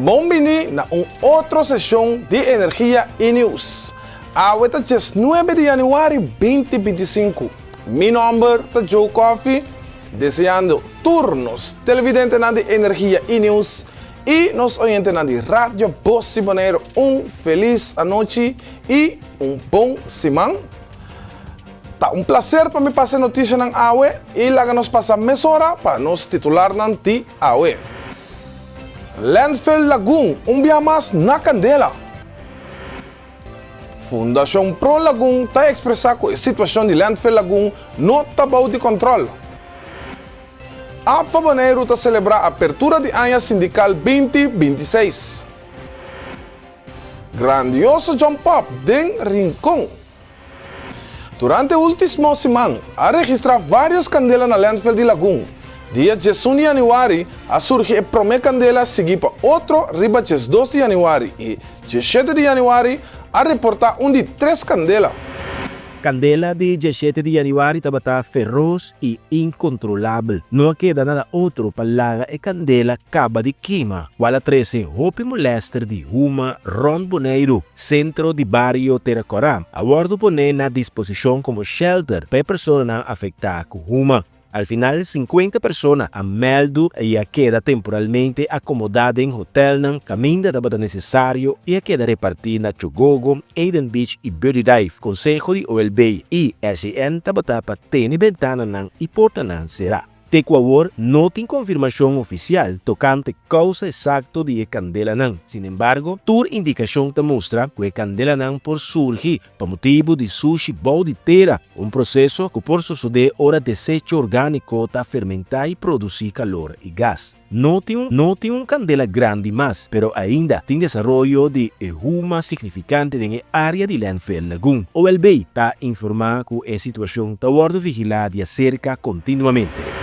Bon bini na un otro seshon di Energia i News. Awe ta 19 di yanüari 2025. Mi nòmber ta Joe Coffie, deseando tur nos televidentenan di Energia i News i nos oyentenan di Radio Bos di Boneiru un felis anochi i un bon siman. Ta un plaser pa mi pasa e notisianan awe i laga nos pasa mesora pa nos titularnan di awe. Landfill Lagun un bia mas na kandela. Fundashon Pro Lagun ta ekspresá ku e situashon di Landfill Lagun no ta bou di kòntròl. APFA Boneiru ta selebrá apertura di aña sindikal 2026. Grandioso jump up den Rincon. Durante ultismo siman a registrá vários kandela na landfill di Lagun. Dia 11 di yanüari a surgi e promé kandela sigui pa otro riba 12 di yanüari i 17 di yanüari a reportá un di tres kandela. Kandela di 17 di yanüari tabata feros i inkontrolabel. No a keda nada otro pa laga e kandela kaba di kima, kual a trese hopi molèster di huma rònt Boneiru. Sentro di Bario Tera Kòrá a wòrdu poné na disposishon komo shelter pa e personanan afektá ku huma. Al final 50 persona a mèldu i a keda temporalmente akomodá den hotèlnan kaminda tabata nesesario i a keda repartí na Chogogo, Eden Beach i Birdie Dive. Konseho di OLB i RCN tabata pa tene bentananan i portanan será. Te ku awor no tin konfirmashon ofisial tokante kousa esakto di e kandelanan. Sinembargo, tur indikashon ta mustra ku e kandelanan por surgi pa motibu di sushi bou di tera, un proseso ku por sosodé ora desecho orgániko ta fermentá i produsí kalor i gas. No tin un no tin un kandela grandi mas, pero ainda tin desaroyo di e huma signifikante den e área di Landfill Lagoon. OLB ta informá ku e situashon ta wòrdu vigilá di aserka kontinuamente.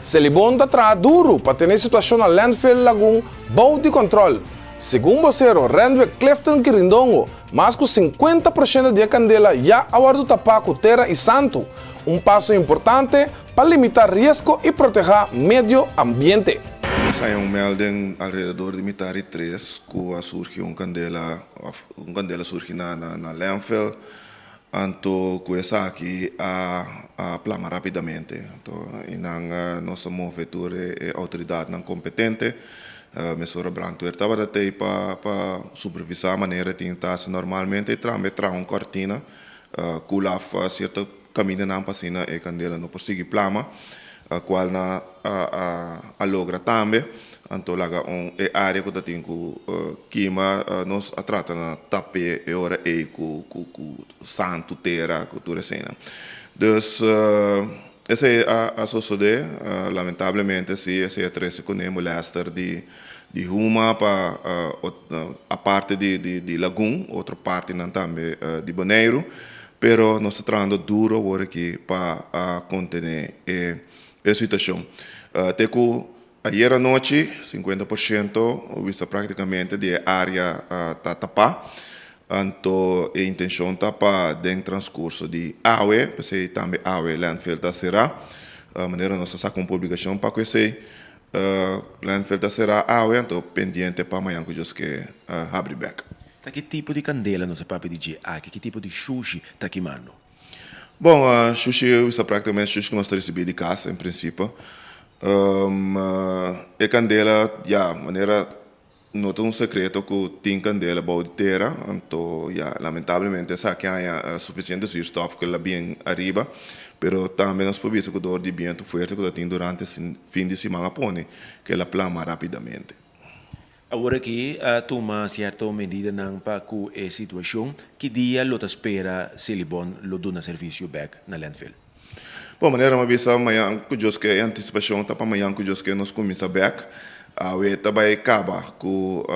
Selibon ta traha duru pa tene e situashon na Landfill Lagoon bou di kòntròl. Segun bosero Randwick Clifton Kirindongo, mas ku 50% di e kandela ya a wòrdu tapá ku tera i santu, un paso importante pa limitá riesgo i protehá medio ambiente. Nos haña un melding alrededor di mitar di tres ku a surgi un kandela òf un kandela surgi na na landfill anto ku esaki a a plama rápidamente. Anto einan nos a move tur e outoridatnan kompetente. Mesora brandweer tabata tei pa pa supervisá manera tin ta hasi normalmente i tambe traha un kòrtina kul af sierto Kamindanan pa asina e kandela no por sigui plama, kual nan a logra tambe. Anto laga un e área ku ta tin ku kima nos a trata na tap'é e ora ei ku ku santu, tera, ku tur eseinan. Dus esei a sosodé, lamentablemente si esei a trese kuné molèster di di huma pa aparte di di Lagun, otro partinan tambe di Boneiru. Pero nos ta trahando duro awor aki pa kontené e situashon. Te ku ayer anochi 50% bisa praktikamente di e área ta tapá. Anto e intenshon ta pa den transkurso di awe, p'esei tambe awe landfill ta será. Manera nos a saka un publikashon pa ku esei, landfill ta será awe, anto pendiente pa mañan ku Dios ke habri bèk. Ta ki tipo di kandela nos a papia di dje aki? Ki tipo di shushi ta kimando? Bon, shushi ta praktikamente shushi ku nos ta risibí di kas en prinsipio. E kandela, ya, manera no ta un sekreto ku tin kandela bou di tera, anto ya, lamentablemente esaki a haña sufisiente zuurstof ku el a bin ariba, pero tambe nos por bisa ku dor di bientu fuerte ku ta tin durante fin di siman a pone ku el a plama rápidamente. Awor aki a tuma sierto medidanan pa ku e situashon. Ki dia lo ta spera Selibon lo duna servisio bèk na landfill? Bon, manera mi a bisa mañan ku Dios ke, e antisipashon ta pa mañan ku Dios ke nos kuminsá bèk. Awe ta bai kaba ku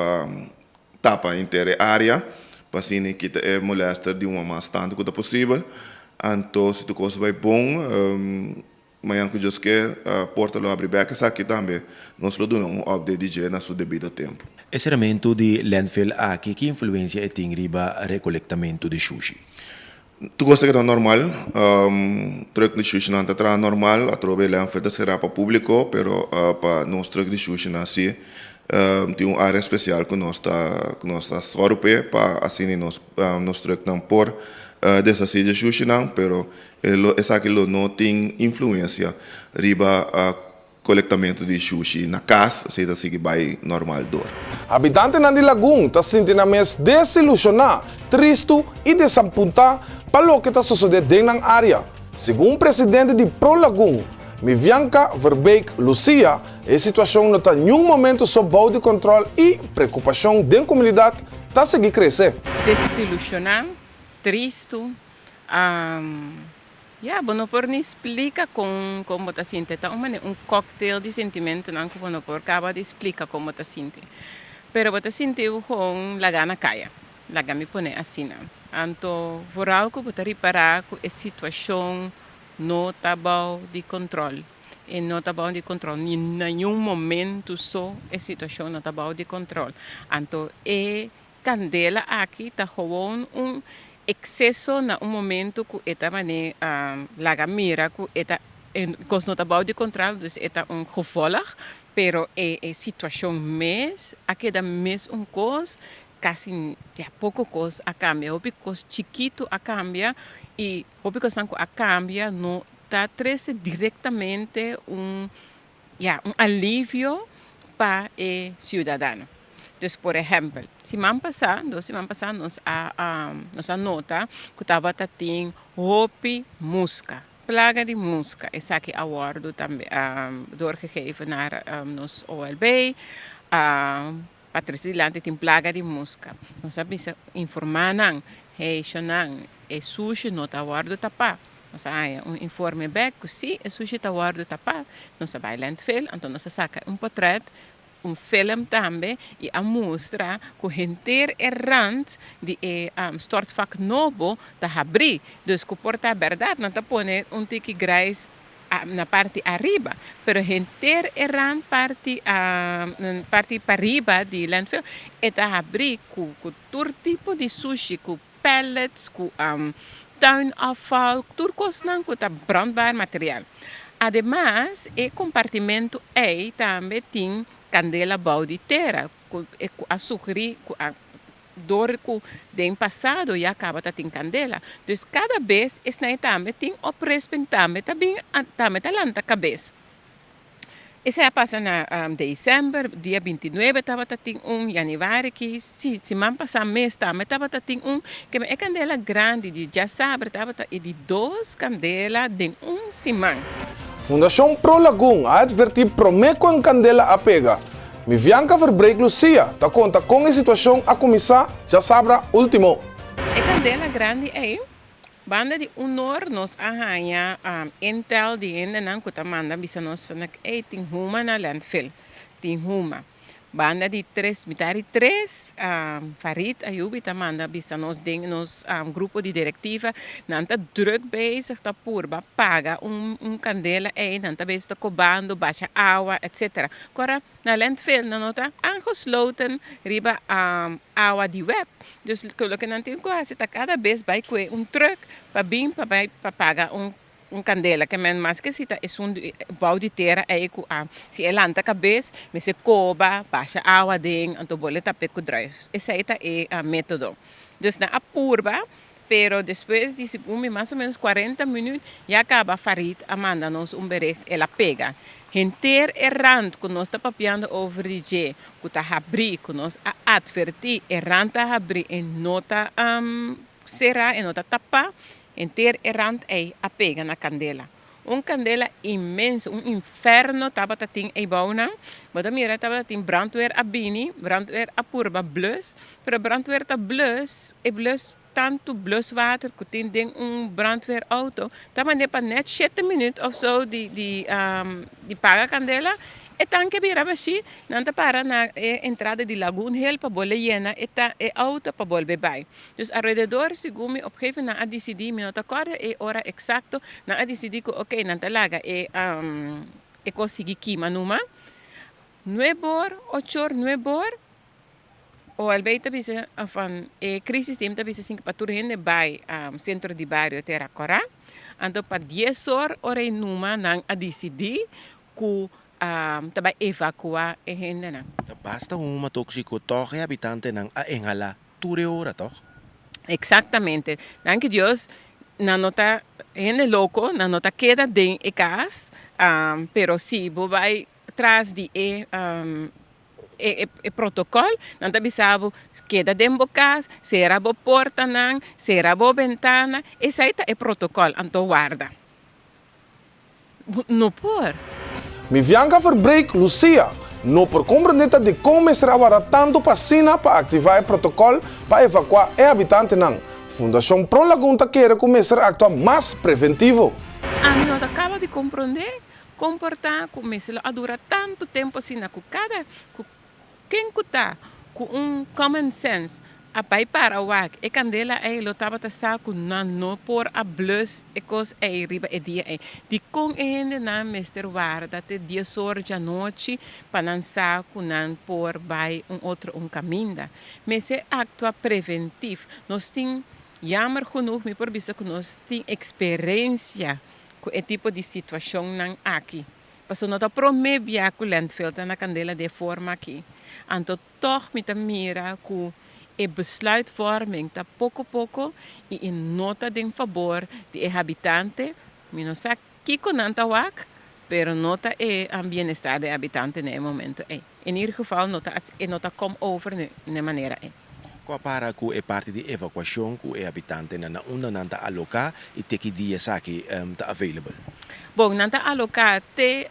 tapa henter e área pa asina kita e molèster di un mas tantu ku ta posibel. Anto si tur kos bai bon, Mañan ku Dios ke, porta lo habri bek esaki tambe. Nos lo duna un update di dje na su debido tempu. E seramentu di landfill aki ki influensia e tin riba rekolektamentu di shushi? Tur kos ta keda normal. Truk di shushinan ta traha normal. Atrobe e landfill ta será pa públiko, pero pa nos truk di shushinan si. Tin un área spesial ku nos ta ku nos ta sòru p'e pa asina nos nos trùknan por deshasí dje shushinan, pero e lo esaki lo no tin influensia riba kolektamentu di shushi na kas, esei ta sigui bai normal dor. Habitantenan di Lagun ta sinti nan mes desilushoná, tristu i desapuntá pa loke ta sosodé den nan área. Segun presidente di Pro Lagun, Mivianca Verbeek Lucia, e situashon no ta niun momento so bou di kòntròl i preokupashon den komunidat ta sigui krese. Desilushoná, tristu, ya, bo no por ni splika kon kon bo ta sinti. Ta un manera, un kòktel di sentimentunan ku bo no por kaba di splika kon bo ta sinti. Pero bo ta sinti bo kon lagá na kaya. Laga mi pone asina. Anto vooral ku bo ta ripará ku e situashon no ta bou di kontròl. E no ta bou di kontròl. Ni na niun momentu so e situashon no ta bou di kontròl. Anto e kandela aki ta gewoon un ekseso na un momentu ku e ta manera laga mira ku e ta e kos no ta bou di kontròl, dus e ta un gevolg, pero e situashon mes a keda mes un kos. Kasi ya poko kos a kambia, hopi kos chikitu a kambia i hopi kosnan ku a kambia no ta trese direktamente un ya un alivio pa e siudadano. Dus por ehèmpel, siman pasá, dos siman pasá nos a nos a nota ku tabata tin hopi muska, plaga di muska. Esaki a wòrdu tambe doorgegeven naar nos OLB. Pa trese dilanti tin plaga di muska. Nos a bisa informá nan, hey shonnan, e sushi no ta wòrdu tapá. Nos a haña un informe bèk ku sí, e sushi ta wòrdu tapá. Nos a bai landfill, anto nos a saka un potrèt, un film tambe i a mustra ku henter e rant di e stortvak nobo ta habrí. Dus ku por ta bèrdat nan ta pone un tiki grijs na parti ariba, pero henter e rand parti parti pariba di landfill e ta habri ku ku tur tipo di sushi, ku pellets, ku tuinafval, tur kosnan ku ta brandbaar material. Ademas e kompartimentu ei tambe tin kandela bou di tera ku a sugeri ku a Dor ku den pasado ya kaba ta tin kandela. Dus kada bes esnan tambe tin oprisping tambe ta bin tambe ta lanta kabes. Esei a pasa na december dia bintinuebe tabata tin un, januari ki si siman pasa mes tambe tabata tin un. Keme e kandela grandi di djasabra tabata e di dos kandela den un siman. Fundashon Pro Lagun a atvertí promé ku en kandela a pega. Mivianca Verbreek Lucia ta konta kon e situashon a kuminsá djasabra último. E kandela grandi ei, banda di un or nos a haña intel di hendenan ku ta manda bisa nos van ey tin huma na landfill, tin huma. Banda di tres, mitar di tres, Farid Ayubi ta manda bisa nos den nos grupo di direktiva, nan ta druk bezig ta purba paga un kandela ei, nan ta bezig ta kobando, basha awa, etcetera. Kora na landfill nan no ta aangesloten riba awa di web. Dus loke nan tin ku hasi ta kada bes bai kue un truck pa bin pa bai pa paga un un kandela. Ke men maske si ta esun di bou di tera ei ku a si e lanta kabes mester koba basha awa aden anto bo le tap'e ku druif. Esei ta e metodo. Dus nan a purba Pero despues di segun mi mas o menos cuarenta minuut ya caba Farid a manda nos un bericht el a pega henter e rand cu nos ta papiando over di dje cu ta habri cu nos a adverti e rand ta habri e no ta cera e no ta tapa henter e rand ey a pega na candela. Un candela inmenso, un inferno tabata tin eybounan. Bo ta mira tabata tin brandweer a bini, brandweer a purba blus, pero brandweer ta blus, e blus tantu bluswater cu tin den un brandweer auto ta mande pa net shete minuut of so di di di paga candela, e tanke bira bashi, nan ta para na e entrada di Lagoon Hill pa bolbe yena e ta e auto pa bolbe bay. Dus alrededor segun mi op gegeven nan a disidí, mi no ta kòrda e ora eksakto, nan a disidí ku oke nan ta laga e e kos sigui kima numa. Nuebor, ochor, nuebor, OLB ta bisa òf e crisis team ta bisa sin pa tur hende bai sentro di bario Tera Kòrá. Anto pa dies or ora e numa nan a disidí ku. Ta bai evakuá e hendenan. Ta basta huma tóksiko tòg e habitantenan a inhalá tur e ora, tòg? Eksaktamente. Danki Dios, nan no ta hende loko, nan no ta keda den e kas, pero si bo bai tras di e e protokòl, nan ta bisa bo keda den bo kas, sera bo portanan, sera bo bentana, esei ta e protokòl, anto warda. No por. Mivianca Verbreek Lucia no por komprendé ta dikon mester a warda tantu pa asina pa aktivá e protokòl pa evakuá e habitantenan. Fundashon Pro Lagun ta kere ku mester aktua mas preventivo. Ami no ta kaba di komprondé kon por ta ku mester lo a dura tantu tempu asina ku kada ku Ken ku ta ku un common sense a bai para wak e kandela ei lo tabata sa ku nan no por a blus e kos ei riba e dia ei. Dikon e hendenan mester warda te dies or djanochi pa nan sa ku nan por bai un otro un kaminda? Mester aktua preventif. Nos tin, jammer genoeg mi por bisa ku nos tin eksperensia ku e tipo di situashonnan aki. Pasobra no ta promé bia ku landfill ta na kandela di e forma aki. Anto tòg mi ta mira ku e besluitvorming ta poko poko i e no ta den fabor di e habitante. Mi no sa kiko nan ta wak, pero no ta e bienestar di e habitante na e momento ei. In ieder geval no ta e no ta kom over na e manera ei. Ku a para ku e parti di evakuashon ku e habitantenan na unda nan ta aloká i te ki dia esaki ta available? Bon, nan ta aloká te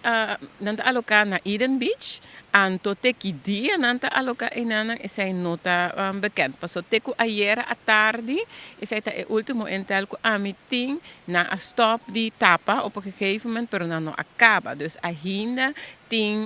nan ta aloká na Eden Beach, anto te ki dia nan ta aloká einanan esei no ta bekend. Paso te ku ayera atardi esei ta e ultimo intel ku ami tin, nan a stòp di tapa op een gegeven moment pero nan no a kaba. Dus ainda Tin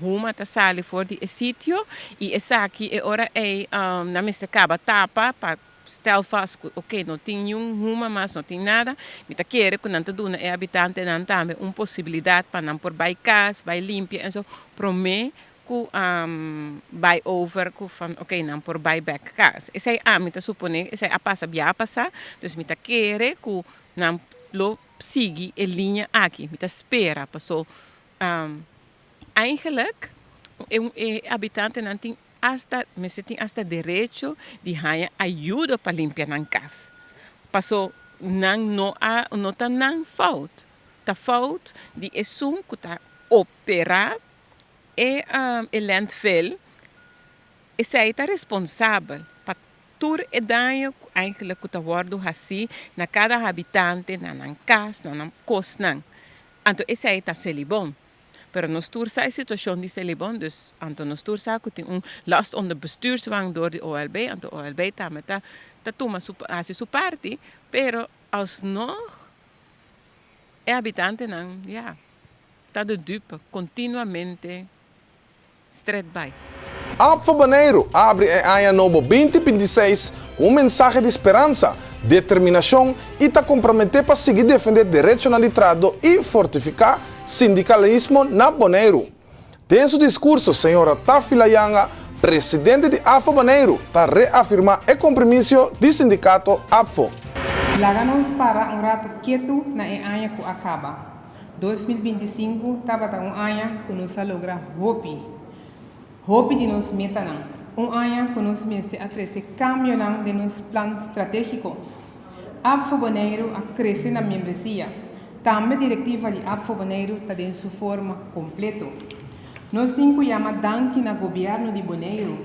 huma ta sali for di e sitio i esaki e ora ei nan mester kaba tapa pa stel vast ku oke no tin niun huma mas, no tin nada. Mi ta kere ku nan ta duna e habitantenan tambe un posibilidat pa nan por bai kas, bai limpia enso prome ku bai over ku van oke nan por bai bek kas. Esei ami ta supone, esei a pasa bia a pasa, dus mi ta kere ku nan lo sigui e liña aki. Mi ta spera paso eigenlijk e habitantenan tin hasta mester tin hasta derecho di haña ayudo pa limpia nan kas. Paso nan no a no ta nan fout, ta fout di esun ku ta opera e e landfill, esei ta responsabel pa Tur e daño ku eigenlijk ku ta wòrdu hasí na kada habitante, na nan kas, na nan kosnan. Anto esei ta Selibon. Pero nos tur sa e situashon di Selibon, dus anto nos tur sa ku tin un last onder bestuursdwang dor di OLB, anto OLB tambe ta ta tuma su hasi su parti, pero alsnog e habitantenan ya ta de dupe kontinuamente. Stret bai. APFA Boneiru a abri e aña nobo 2026 ku un mensahe di speransa, determinashon i ta komprometé pa sigui defendé derechonan di trahadó i fortifiká sindikalismo na Boneiru. Den su diskurso señora Tafila Janga, presidente di APFA Boneiru, ta reafirmá e kompromisio di sindikato APFO. Laga nos para un ratu ketu na e aña ku a kaba. 2025 tabata un aña ku nos a logra hopi, hopi di nos metanan. Un aña ku nos mester a trese kambionan den nos plan stratégiko. APFO Boneiru a krese na membresia. Tambe direktiva di APFO Boneiru ta den su forma kompleto. Nos tin ku yama danki na gobièrnu di Boneiru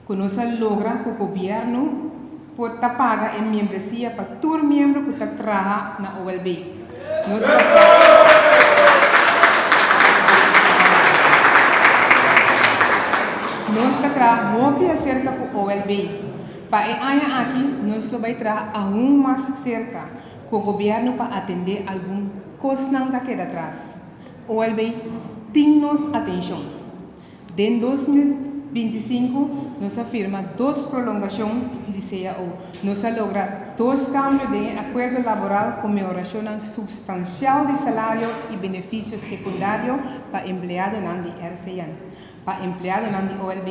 ku nos a logra ku gobièrnu por ta paga e miembresia pa tur miembro ku ta traha na OLB. Nos ta Nos ta traha hopi aserka ku OLB. Pa e aña aki nos lo bai traha aun mas serka ku gobièrnu pa atendé algun kosnan ka keda tras. OLB tin nos atenshon. Den 2025 nos a firma dos prolongashon di cao. Nos a logra dos kambio den e akuerdo laboral ku mehorashonnan supstansial di salario i benefisio sekundario pa empleadonan di RCN. Pa empleadonan di OLB,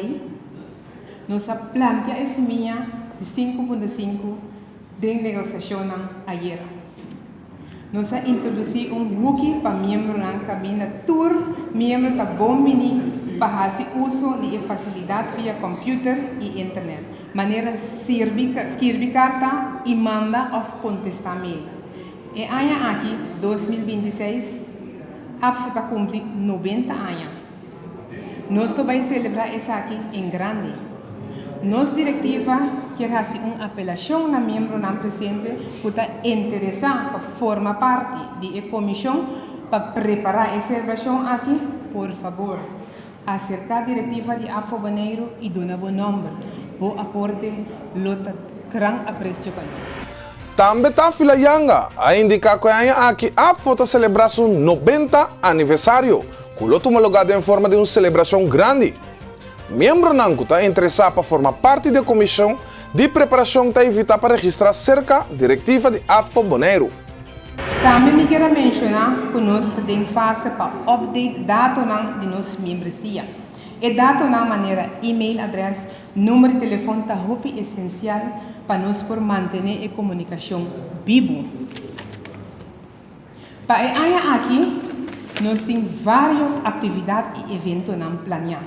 nos a plantia e simia di 5.5 den negosiashonnan ayera. Nos a introdusí un huki pa miembronan kaminda tur miembro ta bon bini pa hasi uso di e fasilidat via kòmpiuter i internet, manera sirbi skirbi karta i manda òf kontestá mail. E aña aki, 2026, APFO ta kumpli 90 aña. Nos ta bai selebrá esaki en grandi. Nos direktiva kier hasi un apelashon na miembronan presente ku ta interesá pa forma parti di e komishon pa prepará e selebrashon aki, por fabor, aserká direktiva di APFO Boneiru i duna bo nòmber. Bo aporte lo ta gran apresio pa nos. Tambe Tafila Yanga a indiká ku e aña aki APFO ta selebrá su 90 aniversario. Ku lo tuma lugá den forma di un selebrashon grandi. Miembronan ku ta interesá pa forma parti di e komishon di preparashon ta invitá pa registrá serka direktiva di APFO Boneiru. Tambe mi kier a menshoná ku nos ta den fase pa update datonan di nos miembresia. E datonan manera email adrès, number di telefon ta hopi esensial pa nos por mantené e komunikashon bibu. Pa e aña aki nos tin vários aktividat i eventonan planiá.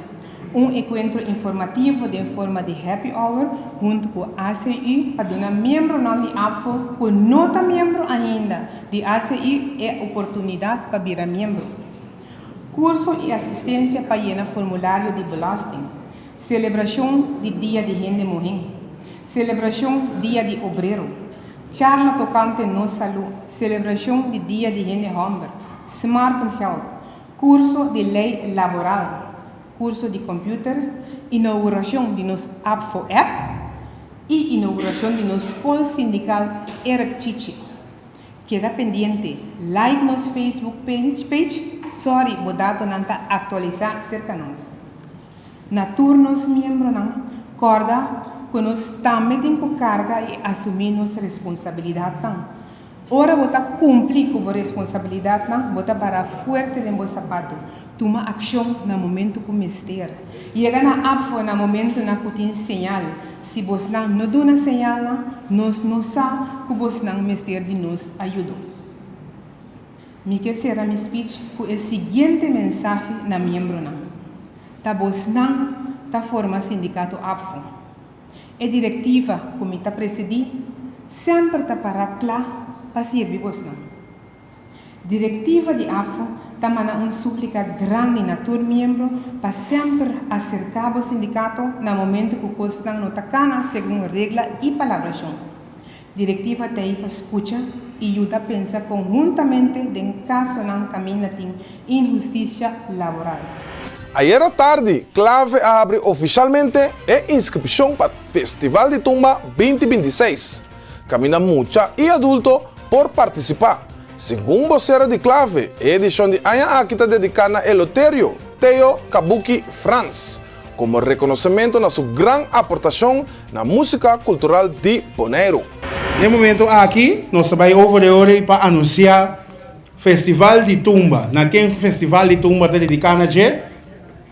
Un ekuentro informativo den forma di happy hour huntu ku ACU pa duna miembronan di APFO ku no ta miembro ainda di ACU e oportunidat pa bira miembro. Kurso i asistensia pa yena formulario di belasting. Selebrashon di Dia di Hende Muhé. Selebrashon Dia di Obrero. Charla tokante nos salú. Selebrashon di Dia di Hende Hòmber. Smartengeld. Kurso di lei laboral. Kurso di kòmpiuter. Inougurashon di nos APFO app i inougurashon di nos skol sindikal Eric Chichi. Keda pendiente, like nos Facebook page, sorry bo datonan ta aktualisá serka nos. Na tur nos miembronan, kòrda ku nos tambe tin ku karga i asumí nos responsabilidatnan. Ora bo ta kumpli ku bo responsabilidatnan, bo ta bara fuerte den bo sapatu, tuma akshon na momentu ku mester. Yega na APFO na momentunan ku tin señal. Si bosnan no duna señalnan, nos no sa ku bosnan mester di nos ayudo. Mi ke sera mi speech ku e siguiente mensahe na miembronan. Ta bosnan ta forma sindikato APFO. E direktiva ku mi ta presidí semper ta pará kla pa sirbi bosnan. Direktiva di APFO ta manda un súplika grandi na tur miembro pa semper aserká bo sindikato na momento ku kosnan no ta kana segun regla i palabrashon. Direktiva ta ei pa skucha i yuda pensa konhuntamente den kasonan kaminda tin inhustisia laboral. Ayera tardi, Clave a habri ofishalmente e inskripshon pa Festival di Tumba 2026, kaminda mucha i adulto por partisipá. Segun bosero di Clave, e edishon di aña aki ta dediká na Eleuterio Theo Kabuki Frans, komo rekonosementu na su gran aportashon na músika kultural di Boneiru. Den momento aki nos ta bai over e ora pa anunsiá Festival di Tumba. Na ken Festival di Tumba ta dediká na dje?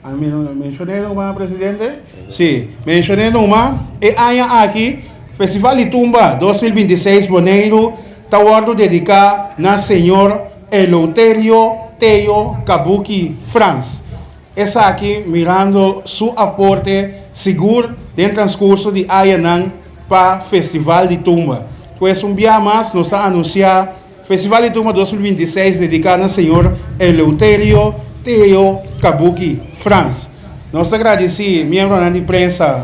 A mi no menshoné numa, presidente? Sí, menshoné numa. E aña aki Festival di Tumba 2026 Boneiru ta wòrdu dediká na señor Eleuterio Theo Kabuki Frans. Esaki mirando su aporte sigur den transcurso di añanan pa Festival di Tumba. Pues un bia mas nos ta anuncia Festival di Tumba 2026 dedica na señor Eleuterio Theo Kabuki Frans. Nos ta gradici miembronan di prensa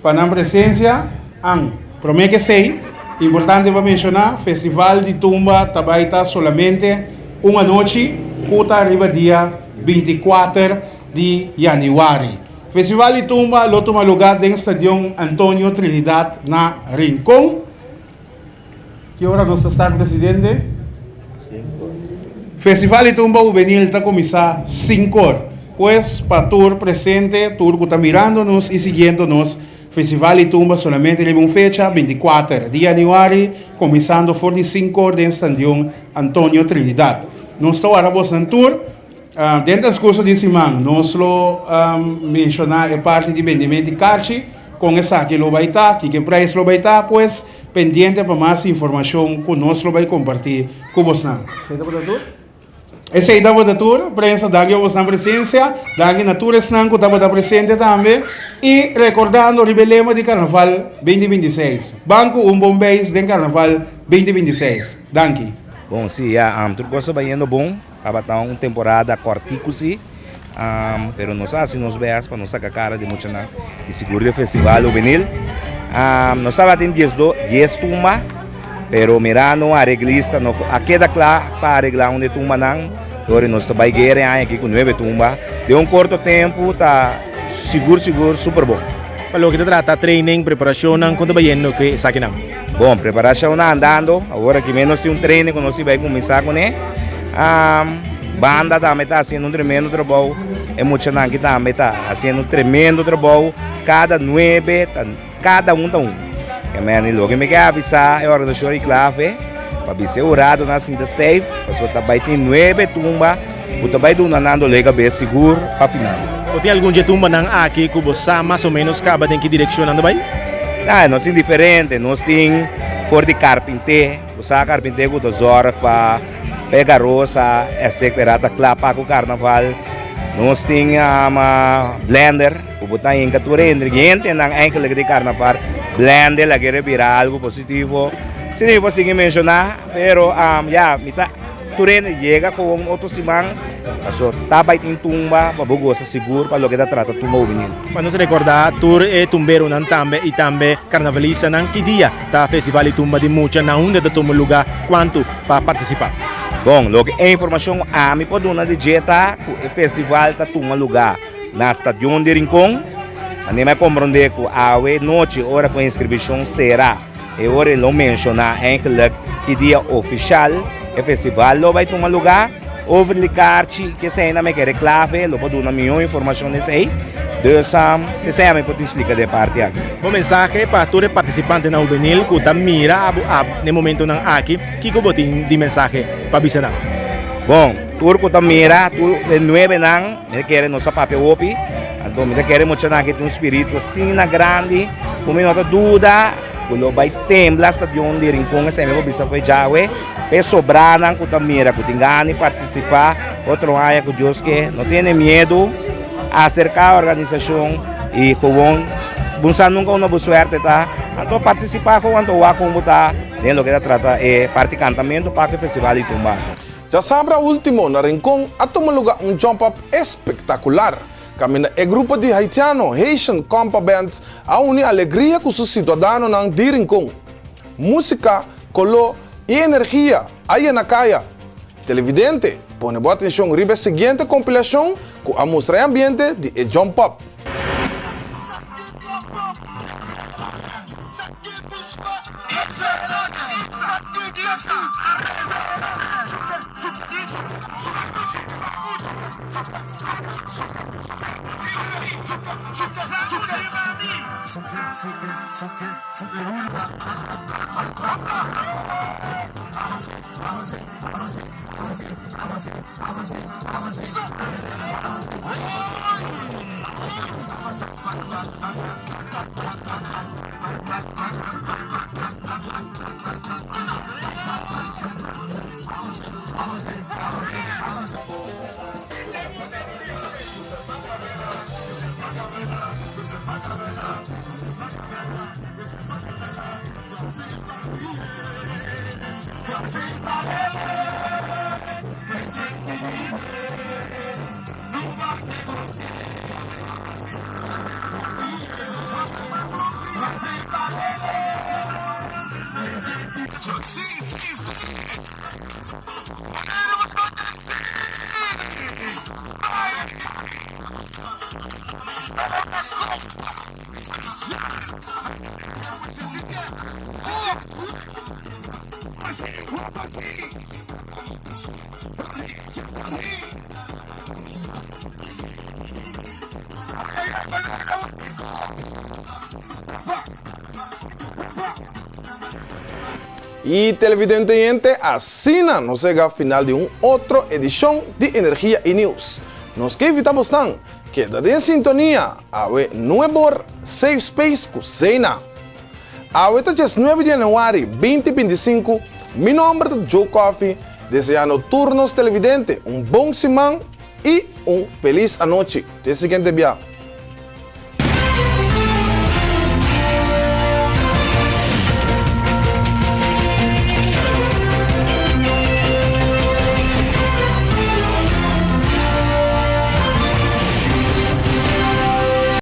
pa nan presencia. An. Prome ke esey, importante pa menciona, Festival di Tumba ta bay ta solamente un anochi cu ta riba dia 24 di yanüari. Festival di Tumba lo tuma lugá den Stadion Antonio Trinidad na Rincon. Ki ora nos ta start, presidente? Festival di Tumba Hubenil ta kuminsá sinkor. Pues pa tur presente, tur ku ta mirando nos i siguiendo nos, Festival di Tumba solamente riba un fecha, 24 di yanüari, kuminsando for di sinkor den Stadion Antonio Trinidad. Nos ta wara bosnan tur. Den transcurso di siman nos lo menciona e parti di bendimento di carchi, con esaki lo bay ta, kiko e prijs lo bay ta, pues. Pendiente pa mas informashon ku nos lo bai kompartí ku bosnan. Esei tabata tur. Esei tabata tur. Prensa, danki pa bosnan presensia. Danki na tur esnan ku tabata presente tambe. I rekordando riba e lema di Karnaval 2026, Ban ku un bon beis den Karnaval 2026. Danki. Bon, si, ya, tur kos ta bayendo bon. Tabata un temporada kòrtiku si, pero nos a hasi nos bèst pa nos saka kara di muchanan i sigur di e festival hubenil. Nos tabatin dies tumba, pero mirando un areglista no a keda kla pa areglá un di e tumbanan, dor nos ta bai guera e aña aki ku nuebe tumba. Den un korto tempu ta sigur sigur super bon. Pa loke ta trata training, preparashonnan, kon ta bayendo ku esakinan? Bon, preparashonnan andando. Awor aki mes nos tin un training ku nos tin bai kuminsá kuné. Banda tambe ta hasiendo un tremendo trabou. E muchanan aki tambe ta hasiendo un tremendo trabou. Kada nuebe ta kada un ta un. E meni loke mi ke avisá e organisashon di Clave pa bisa e huradonan sinta stijf pasobra ta bai tin nuebe tumba ku ta bai duna nan dolé kabes sigur pa final. Bo tin algun dje tumbanan aki ku bo sa mas o ménos kaba den ki direkshon nan ta bai? Ya, nos tin diferente. Nos tin for di karpinté. Bo sa karpinté ku ta zòrg pa e garosa etcetera ta kla pa ku karnaval. Nos tin blender ku bo ta hinka tur e ingredientenan eigenlijk di karnaval blende lag'e bira algu positivo. Si mi por sigui menshoná pero ya mi ta. Tur hende yega ku un otro siman, paso ta bai tin tumba pa bo gosa sigur pa loke ta trata tumba hubenil. Pa nos rekordá tur e tumberonan tambe i tambe karnavalistanan ki dia ta Festival di Tumba di Mucha, na unda ta tuma lugá, kuantu pa partisipá. Bon, loke e informashon ku ami por duna di dje ta ku e festival ta tuma lugá na Stadion di Rincon. Manera mi a komprondé ku awe nochi ora ku e inskribishon sera, E ora e lo menshoná eigenlijk ki dia ofishal e festival lo bai tuma lugá. Over di karchi, kesei nan mi kere klave, lo por duna mihó informashon di esei. Dus esei ami por tin splika di e parti aki. Bo mensahe pa tur e partisipantenan hubenil ku ta mira abo ab na e momentonan aki, kiko bo tin di mensahe pa bisa nan? Bon, tur ku ta mira, tur e nuebenan, mi ta kere nos a papia hopi, anto mi ta kere muchanan aki tin un spiritu asina grandi ku mi no ta duda Ku lo bai tembla stadion di Rincon esei mi por bisa fo'i djawe. P'e sobranan ku ta mira ku tin gana di partisipá otro aña ku Dios ke no tene miedu aserká organisashon i gewoon bo sa nunka unda bo suerte ta anto partisipá gewoon anto wak kon bo ta den loke ta trata e parti kantamentu pa ku e festival di tumba. Djasabra ultimo na Rincon a tuma luga un jump up espektakular Kaminda e grupo di haitiano Haitian Kompa Band a uni alegria ku su siudadanonan di Rincon. Músika, koló i energia a yena kaya. Televidente, pone bo atenshon riba e siguiente kompilashon ku a mustra e ambiente di e Jump Up. Y televidente oyente, asina nos llega final di un otro edicion di Energia y Nieuws. Nos ke invita bosnan, keda den sintonia, awe nuebor Safe Space cu Zeina. Awe ta 19 di yanüari 2025, mi nòmber ta Joe Coffie, deseando tur nos televidente un bon siman i un felis anochi. Te siguiente bia.